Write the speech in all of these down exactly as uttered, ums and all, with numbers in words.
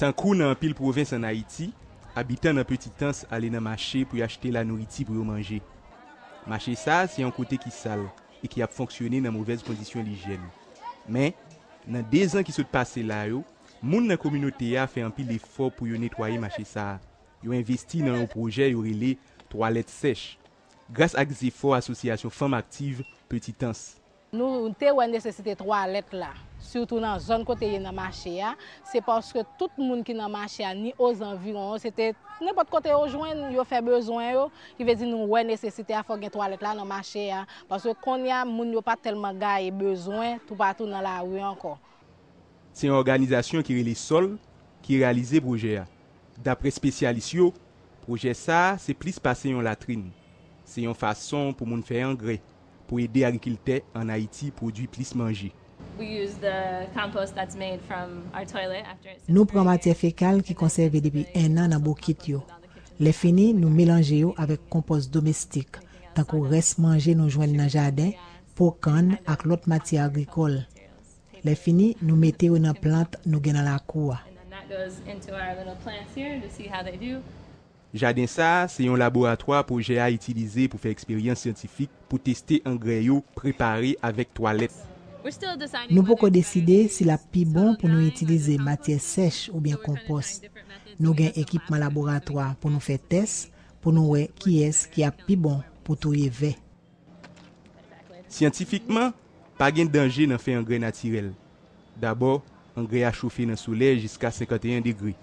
Tankou nan anpil pwovens ann Ayiti, abitan nan Petitans ale nan mache pou y achte lanouriti pou yo manje. Mache sa a se yon kote ki sal e ki ap fonksyone nan movèz kondisyon lijyèn. Men, nan dezan ki sot pase la yo, moun nan kominote a fè anpil efò pou yo netwaye mache sa a. Yo envesti nan yon pwojè yo rele twalèt sèch, gras ak zefò Asosyasyon Fanm Aktiv Petitans. Nou te wè nesesite twalèt la, sitou nan zòn kote ye nan mache a, se paske tout moun ki nan mache a ni ozanviwon yo, se te nenpòt kote yo jwenn, yo fè bezwen yo, ki vle di nou wè nesesite a fò gen twalèt la nan mache a, paske kounye a moun yo pa tèlman gaye bezwen toupatou nan lari ankò. Se yon òganizasyon ki rele Sòl ki reyalize pwojè a. Daprè espesyalis yo, pwojè sa a se plis pase yon latrin. Se yon fason pou moun fè angrè, pou ede agrikiltè ann Ayiti pwodui plis manje. Nou pran matyè fekal ki konsève depi ennan nan bokit yo. Lè fini, nou melanje yo avèk konpòs domestik, tankou rès manje nou jwenn nan jaden, po kann ak lòt matyè agrikòl. Lè fini, nou mete yo nan plant nou gen nan lakou a. Jaden sa a se yon laboratwa pwojè a itilize pou fè eksperyans syantifik pou teste angrè yo prepare avèk twalèt. Nou poko deside si l ap pi bon pou nou itilize matyè sèch oubyen konpòs. Nou gen ekipman laboratwa pou nou fè tès pou nou wè kiyès ki ap pi bon pou touye vè. Syantifikman, pa gen danje nan fè angrè natirèl. Dabò, angrè a chofe nan solèy jiska senkanteyen degre,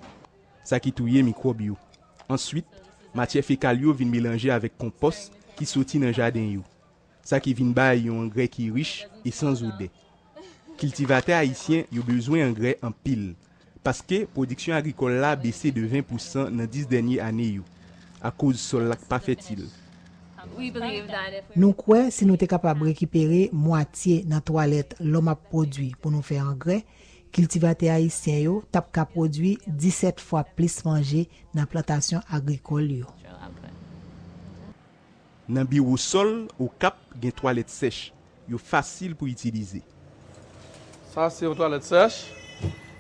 sa ki touye mikwòb yo. Answit, matyè fekal yo vin melanje avèk konpòs ki soti nan jaden yo, sa ki vin bay yon angrè ki rich e san zodè. Kiltivatè ayisyen yo bezwen angrè anpil, paske pwodiksyon agrikòl la bese de ven pousan nan dis dènye ane yo, akoz sòl la k pa fètil. Nou kwè si nou te kapab rekipere mwatye nan twalèt lòm ap pwodui pou nou fè angrè, kiltivatè ayisyen yo t ap ka pwodui disèt fwa plis manje nan plantasyon agrikòl yo. Nan biwo Sòl, Okap, gen twalèt sèch. Yo fasil pou itilize. Sa se yon twalèt sèch.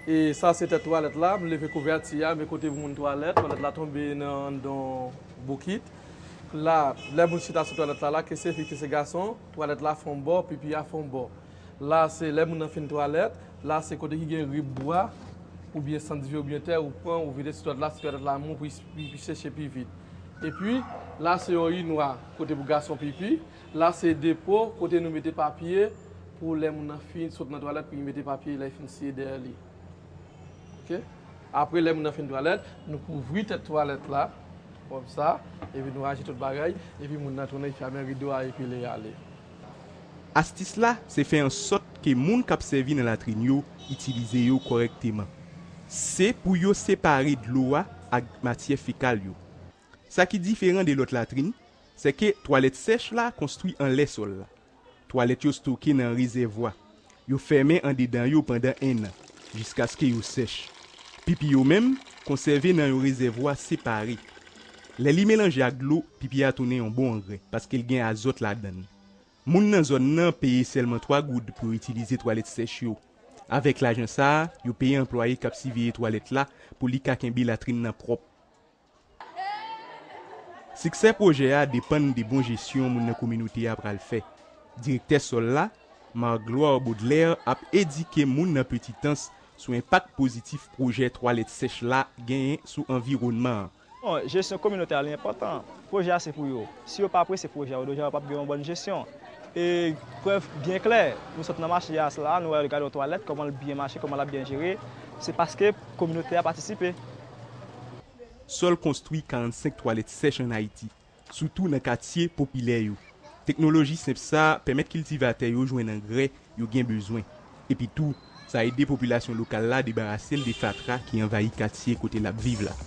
E sa se tèt twalèt la. M leve kouvèti a, men kote pou moun twalèt. Twalèt la tonbe nan anndan yon bokit. La, lè moun chita sou twalèt la, la, ke se fi, ke se gason, twalèt la fè yon bò, pipi a fè yon bò. La, se lè moun nan fin twalèt, la, se kote ki gen rib bwa, oubyen sant vye, oubyen tè, ou pran, ou vide sou twalèt la, si twalèt la mou, pou li pi, pi seche pi vit. Epi, la, se yon inwa, kote pou gason pipi. La, se depo, kote nou mete papye, pou lè moun nan fin sot nan twalèt, pou li mete papye, lè li fin siye dèyè li. Oke? Apre, lè moun nan fin twalèt, nou kouvri tèt twalèt la, kòmsa, epi nou raje tout bagay, epi moun nan tounen, li fèmen rido a, epi li ale. Astis la, se fè an sòt ke moun k ap sèvi nan latrin yo itilize yo kòrèkteman. Se pou yo separe dlo a ak matyè fekal yo. Sa ki diferan de lòt latrin, se ke twalèt sèch la konstwi anlè sòl la. Twalèt yo stoke nan rezèvwa. Yo fèmen andedan yo pandan enn an, jiskaske yo sèch. Pipi yo menm, konsève nan yon rezèvwa separe. Lè li melanje ak dlo, pipi a tounen yon bon angrè, paske l gen azòt ladan l. Moun nan zòn nan peye sèlman twa goud pou yo itilize twalèt sèch yo. Avèk lajan sa a, yo peye anplwaye k ap siveye twalèt la pou li ka kenbe latrin nan pwòp. Siksè pwojè a depann de bon jesyon moun nan kominote a pral fè. Direktè Sòl la, Marc Gloire Baudelaire, ap edike moun nan Petitans sou enpak pozitif pwojè twalèt sèch la genyen sou anviwònman an. Bon, jesyon kominote a li enpòtan. Pwojè a se pou yo. Si yo pa apresye pwojè a, yo deja yo p ap gen yon bòn jesyon. E prèv byen klè, nou sot nan mache a la, nou wè yo gade yon twalèt, kòman l byen mache, kòman l ap byen jere, se paske kominote a patisipe. Sòl konstwi karannsenk twalèt sèch ann Ayiti, sitou nan katye popilè yo. Teknoloji senp sa a pèmèt kiltivatè yo jwenn angrè yo gen bezwen. Epi tou, sa ede popilasyon lokal la debarase l de fatra ki anvayi katye kote l ap viv la.